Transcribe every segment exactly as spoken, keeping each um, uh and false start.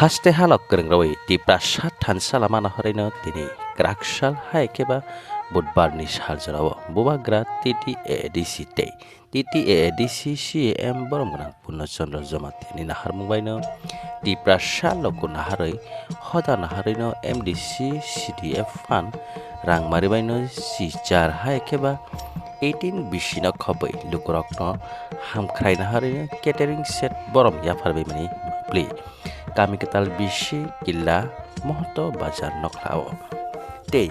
Haste halok kwrwng rwi Tiprasa thansa lama nahorino tini kwraksal hai khe ba Budbar ni saljorao Bubagra T T A A D C tei T T A A D C C M borom gwnang Purno Chandra Jamatia ni naharmung baino Tiprasa logo naharwi hoda naharwino M D C C D F phan rang mari baino si char hai khe ba eighteen bisi no khobwi lukurokno hamkhrai naharwino catering set borom yaphar bai mani pli. Kami kwtal bisi killa Mohoto bazar nokhlao. Tei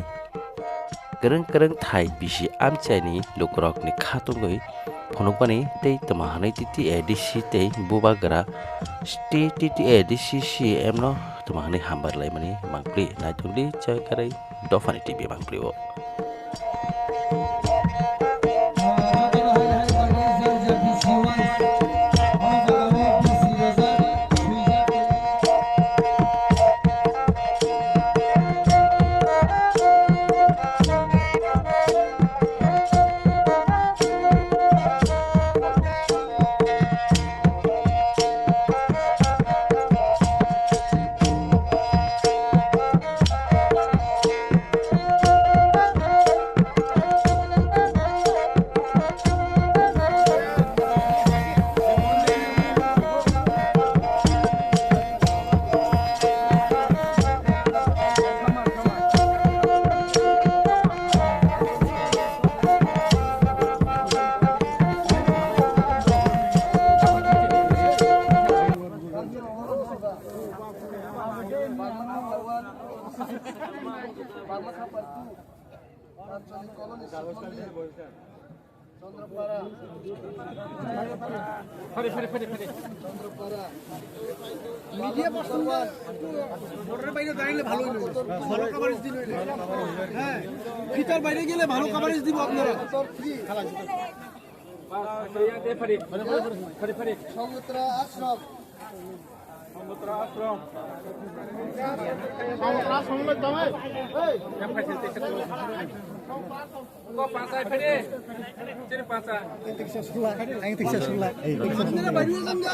kwrwng kwrwng thai bisi amchaini lukurokni khatungwi phunukmani tei twma hwnwi T T A D C tei Bubagra T T A D C C M no twma hwnwi hambar laimani mangpli. Naitungdi chai karwi dophani T V mangpli o. Chondrapara. Chondrapara. Media person border বাইরে দাঁড়াইলে ভালো হইলো। ভালো কভারেজ দিল হইলে। হ্যাঁ। ফিতার বাইরে গেলে ভালো কভারেজ দিব আপনারা। সমুদ্র আশ্রম। সমুদ্র আশ্রম। সমুদ্র আশ্রম। Ang tiksa sula, ang tiksa sula. Eh, tiksa sula.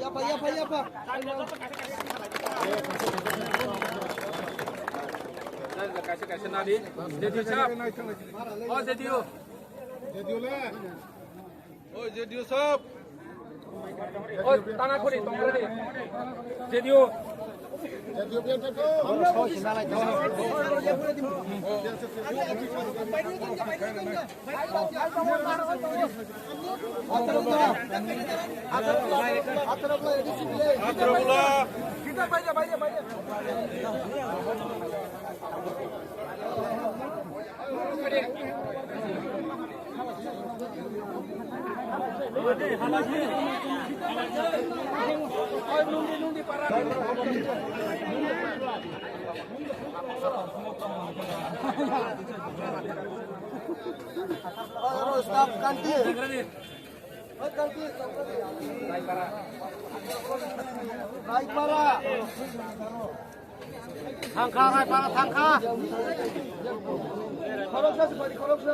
Yapa, yapa, yapa. Kaisa, kaisa nadi. Jediu sab. Oh, Jediu. Jediu le. Oi, J D U sab. Oi, tana khori, tongkra di. J D U. J D U biang thangkho. Staff kanti. Raipara. Thangkha, Raipara, thangkha. Khoroksa se bari, khoroksa.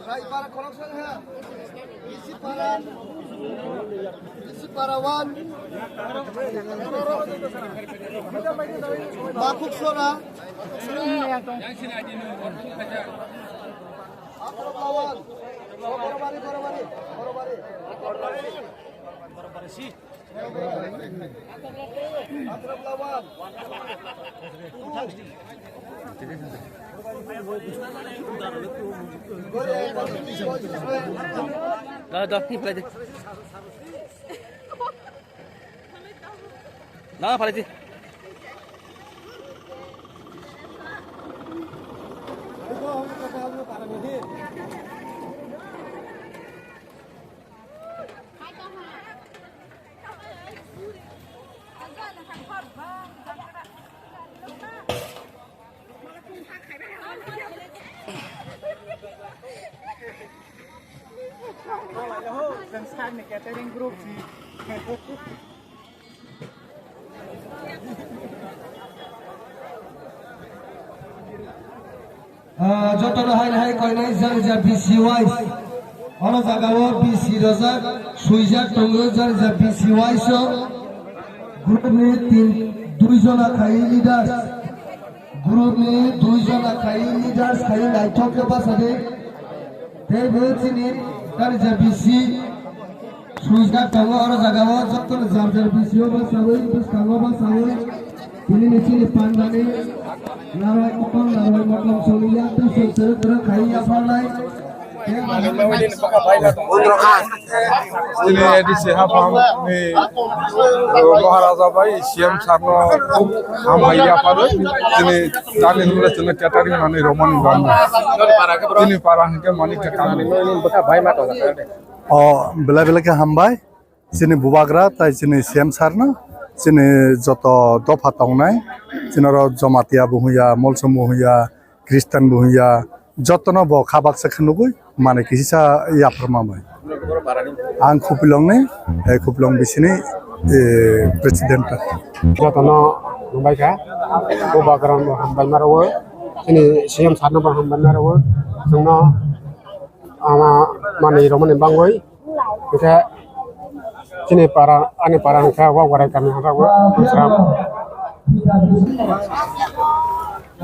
Raipara, khoroksa ha. Bisipara. Bisipara one. Makuksora. Akrobla one. Borobari, borobari, borobari. Akrobla one. Dah, dah, ni pelai deh. Nah, pelai deh. Catering group. Tono hai hai koinai jani ja B C wise. Ono jaga o B C rojak, swijak tongo jani ja B C wise o. Group ni tin, dui jona khai leaders. Group ni dui jona khai leaders khai naithok khe basa de. Tei bo chini jani ja B C swijak tongo oro jaga o joto ni jar jar B C o basa wi, bwskango basa wi. Tini ni chini pandani narwai mokol, narwai mokol songwi ya, tei song tere tere khai ya phalnai. Tini A D C haphang ni Maharaja bai C M sir no khub hambai ya pharo. Tini tani hwnle chwngno catering manwi romani bangma. Tini para hwnkhe mani catering. O belai belai khe hambai. Chini bubagra tai chini C M sir no, chini joto dopha tongnai, chini oro Jamatia bo hwnya, Molsom bo hwnya, Christian bo hwnya, jotono bo kha baksa khe nugwi manwi kisisa yapharma bai. Ang Khupilongni, eh, Khupilong bisini, eh, president. Jotono nungbai kha, bubagra no hambai ma rwo, chini C M sir no bo hambai ma rwo, chwngno ama manwi romani bangwi. Hwnkhe chini para, ani para hwnkhe Wagwarai kami hwnjago Bujram.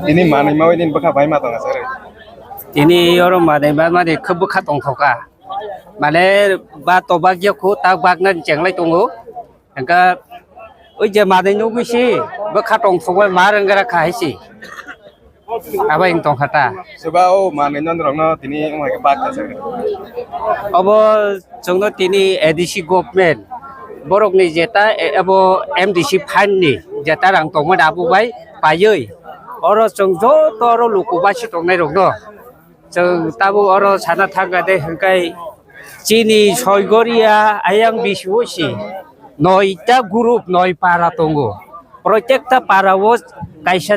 Tini manwi mawi nini bwkha bai ma tongo sir. Tini oro manwi ma mani khub bwkha tongthoka. Mane ba to bak ya khu tak bak na chenglai tongo. Hwnkhe oi je manwi nugwi si bwkha tongthokbai ma rwngara kha hai si. Abo wng tongkha ta. Soba o manwi nonrokno tini wng hai khe bak kha se. Obo chwngno tini A D C government borokni jeta e-, abo M D C fund ni jeta rang tongmani abo bai paiwi oro chwng joto oro luku basi tongnairokno chwng tabuk oro sana thangkha de hwnkhe chini Soigoria ayang bisi o si noita group noi para tongo. Protekta para o kaisa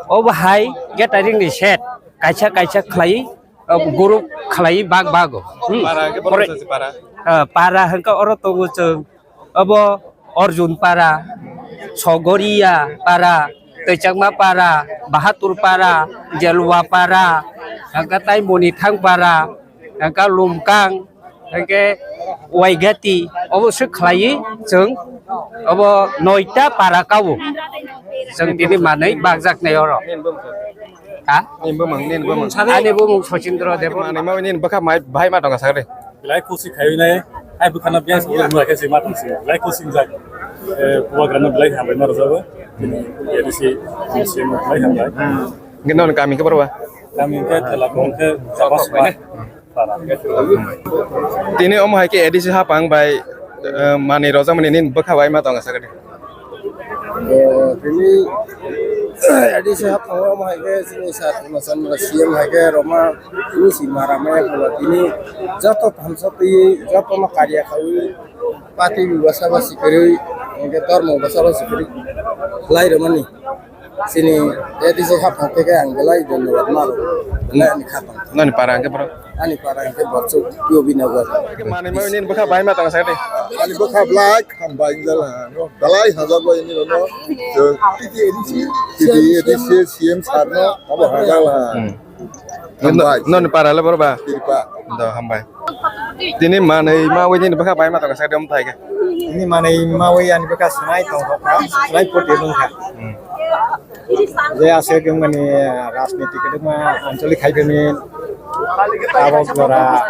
obo hai catering ni set kaisa kaisa khlai, o group khlai bag bago. Hmm. Para hwnkhe borok Pro-, sasi para? Ah, para hwnkhe oro tongo chwng obo Arjun para, Sogoria para, Twchakma para, Bahatur para, Jelwa para, hwnkhe tai Monithang para, hwnkhe Lumkang, hwnkhe Waigati, obo swk khlaiwi chwng obo noita para kao. Chwng tini manwi bakjaknai oro. Ha? Nini bumung, nini bumung. Ani bumung Sachindra Debbarma. Manwi mawi nini bwkha mai, bai ma tongo sakhe. Belai khusi khaiwi nai, ai bwkhano biyang sa ulo nula khe se ma tong si. Belai khusi wngjak. Eh, bubagrano belai hambai ma rwjago. Tini A D C, C M belai hambai. Hwnkhe noni kami khe boro ba? Kami hwnkhe Thelakung hwnkhe Chapas Para. Tini omo hai khe A D C haphang bai, eh, manwi rwjakmani nini bwkha bai ma tongo sakhe. Eh, tini A D C haphango omo hai khe chini sir Purna Chandra C M hai khe roma tini si mara maya phulo tini joto thamsa twi jotono karya khaui party bwsa bwsi kwrwi hwnkhe dormo bwsa bwsi kwrwi khlai rwmani chini A D C haphang khe ang belai dhonyobad ma rwo. Belai ani kha tong. Noni para hwnkhe boro? Ani para hwnkhe Borsuk, P O B Nagar. Manwi mawi nini bwkha bai ma tong sakhe. Ani bwkha belai hambai wngjala. Belai hamjak bai nini rwno. Chwng T T A D C, C M sir no abo hamjakla. Hmm. Hambai. Noni para le boro ba? Kripa. Do hambai. Tini manwi mawi nini bwkha bai ma tong sakhe omo thai khe. Tini manwi mawi ani bwkha swmai tongkha, swmai poti wngkha. Hmm. Je aswk wngmani rajniti kwdwkma anchalik haiphani tabok jora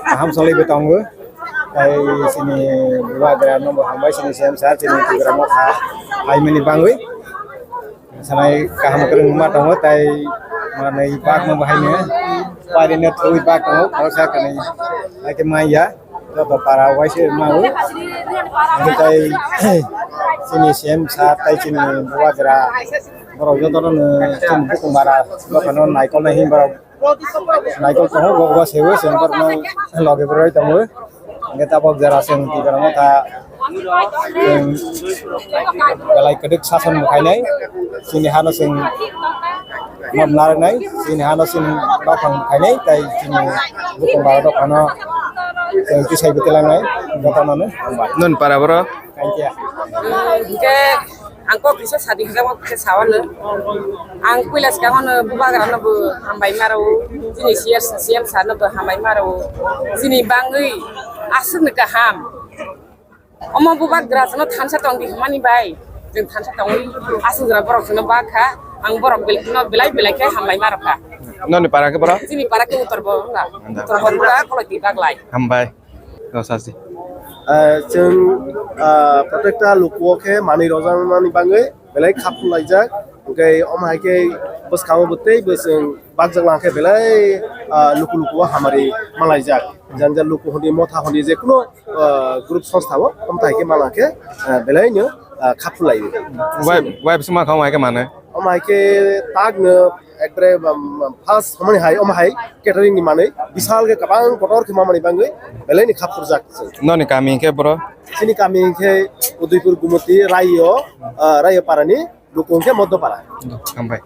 kaham cholibo tongo. Tai chini bubagra no bo hambai chini C M sir chini Tipra Motha phaimani bangwi. Sanai kaham kwrwng ma tongo tai manwi bakno bo haino pairino thwi bak tongo khoroksa kanwi haikhe manya. Joto para waise mao. Hwnkhe tai chini C M sir tai chini bubagra borok jotono chini bukung bara dophano naikolnai hwnwi borok naikol tongo, bo bo sebo chwng borokno loge borok tongo. Hwnkhe tabok jora chwng Tipra Motha chwng belai kwdwk sason bo khainai, chini hano chwng Mom narwknai, chini hano chini bakhang khainai, tai chini bukung bara dophano chwng tisai bwtwi langnai, jotono no hambai. Noni para boro? Kainkia. Hwnkhe Ang kok kisa sadi hwnkhe kok kisa sawano. Ang puila swkang ano bubagra no bo hambai maro. Chini C S, C M sir no bo hambai maro. Chini bangwi aswk ni kaham. Omo bubagra chwngno thansa tongdi hwnmani bai. Chwng thansa tongwi aswk jora borok chwngno bakha. Ang borok bel-, no belai belai khe hambai marokha. Noni para khe boro? Chini para khe Uttor Bo-, Uttor Bormura Koloti Baglai. Hambai. Rosasi. Ah, chwng, ah, protekta luku o khe manwi rojak mani bangwi belai khap laijak. Hwnkhe omo hai khe bwskango bo tei bo chwng bakjak lang khe belai, ah, luku luku o hamari malaijak. Jang jang luku hwnwi motha hwnwi je kuno, ah, group songstha o omo hai khe mala khe, ah, belai no, ah, khap lai. Wai, wai bising ma kha omo hai khe manwi. Omo hai khe tak no ekbare, um, first hwnmani hai, omo hai catering ni manwi bisal khe kwbang kotor khe mamani bangwi belai ni khap khurjak. Noni kami khe boro? Chini kami khe Udaipur Gumoti Raio, ah, Raio Parani, Lukung khe Moddo Para. Hambai.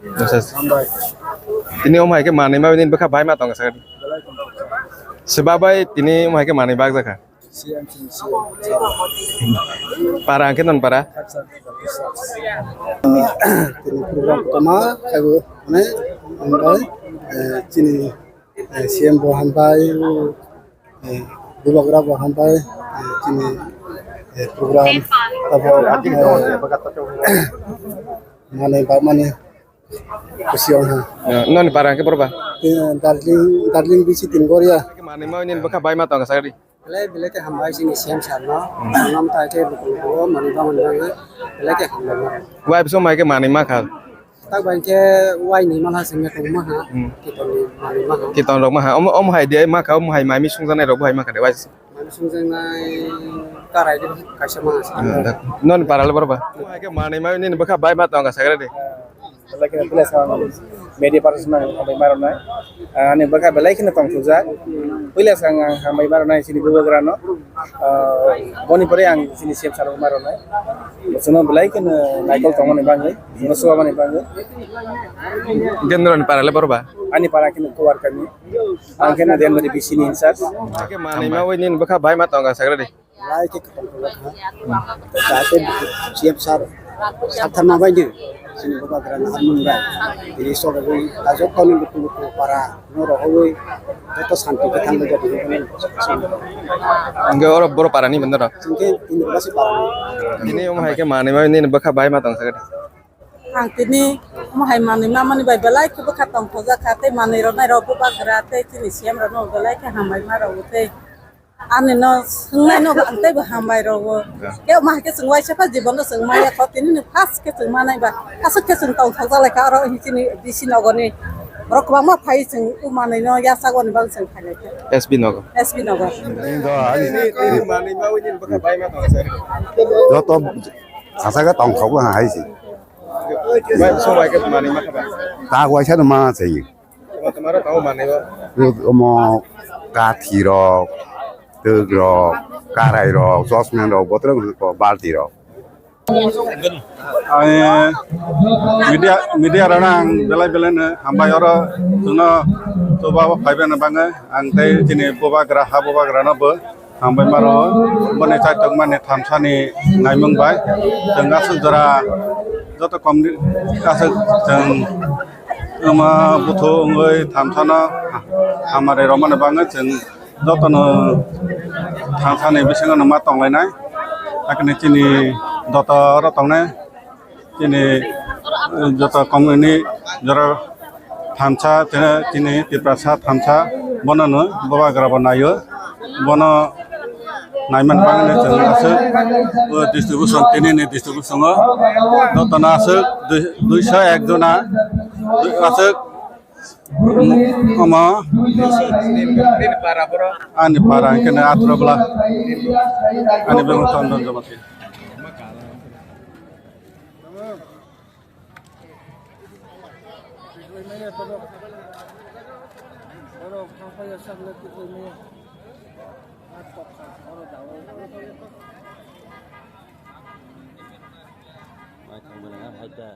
Hambai. Tini omo hai khe manwi ma bini bwkha bai ma tongo sakha. Swba bai tini omo hai khe manwi bakjakha. Para hwnkhe non para? Tini program kotorma khaibo, mane, hambai, eh, chini, eh, C M bo hambai, eh, bubagra bo hambai, eh, chini, eh, program abo, eh, mane, ba, mane, kusi ong ha. Eh, noni para hwnkhe boro ba? Eh, Darling, Darling bisi tin goria. Manwi ma nini bwkha bai ma tongo sagadi. Belai belai khe hambai chini C M sir no. Hmm. Ang no ta khe buku buku manwi bangmani bagwi belai khe hambai mano. Wai biso mai khe manwi ma kha. Tak bai khe wai ni malha sengya tong ma ha. Hmm. Kiton ni manwi ma ha. Kiton rok ma ha. Omo, omo hai de ma kha, omo hai mai mi sungjaknai rok bo hai ma kha de wai. Mai mi sungjaknai karai de kaisa ma ha. Hmm, dak. Non para le boro ba. Omo hai khe manwi ma nini bwkha bai ma tong kha sagre de. Belai kheno puila swkang media person no ang hambai ma rwnai. Ah, ani bwkha belai kheno tongthokjak. Puila swkang ang hambai ma rwnai chini bubagra no. Ah, boni pore ang chini C M sir ma rwnai. Bosono belai kheno naikol tongmani bagwi, bosono swbamani bagwi. Gendroni para le boro ba? Ani para kheno Kuwar kami. Ang kheno Denmari B C ni in charge. Manwi ma wi nini bwkha bai ma tong kha sagre de. Belai khe kwtal kwtal kha. Jate C M sir saktharma bai di. Chini bubagra naharmung bai. Tini sogwi ajok kami luku luku para no rohoi joto santi khe thangwi jodi. Hwnkhe oro boro para ni bwndaro? Chwng khe tini basi para ni. Tini omo hai khe manwi ma nini bwkha bai ma tong sakha. Ang tini omo hai manwi ma mani bai belai khe bwkha tongthokjak kha tei manwi rwnai rok bubagra tei chini C M rok no belai khe hambai ma rwo tei. Ani no swngnai no ang teibo hambai rwo. Ya. Khe ma khe chwng waisa kha jibon no chwng maya kho tini ni first khe chwng manai ba. Aswk khe chwng tongthok jalai kha oro chini D C nogo ni. Borok kwbangma phai chwng o manwi no yachago ni bagwi chwng khailai kha. S B nogo. S B nogo. Joto sasa khe tongthok bo hai se. Bai, so bai khe manwi ma kha ba? Ta waisa no ma chai. Tama, tama ro tamo manwi o. Omo kathi rok, twk rok, karai rok, chosmen rok, botrok ko balti rok. Ani media, media rok ang belai belai no hambai oro chwngno chuba phaibai no bagwi ang tei chini bubagra ha bubagra no bo. Hambai maro, boni chaitokmani thamsani naimung bai. Chwng aswk jora joto komni aswk chwng wngma buthu wngwi thamsano hamari romani bagwi chwng jotono thamsani bisingo no ma tonglainai. Hakhe chini joto oro tongnai. Chini, eh, joto komini jora thamsa, tini, tini Tiprasa thamsa, bono no bubagra bo naio, bono naiman pangni chwng aswk, o distribution, tini ni distribution o, joto no aswk dui, duiso ek jona, aswk, omo, ani para hwnkhe atro bwla, ani bwrwi Chondon Jamatia. Mai thangmani ha hai ta.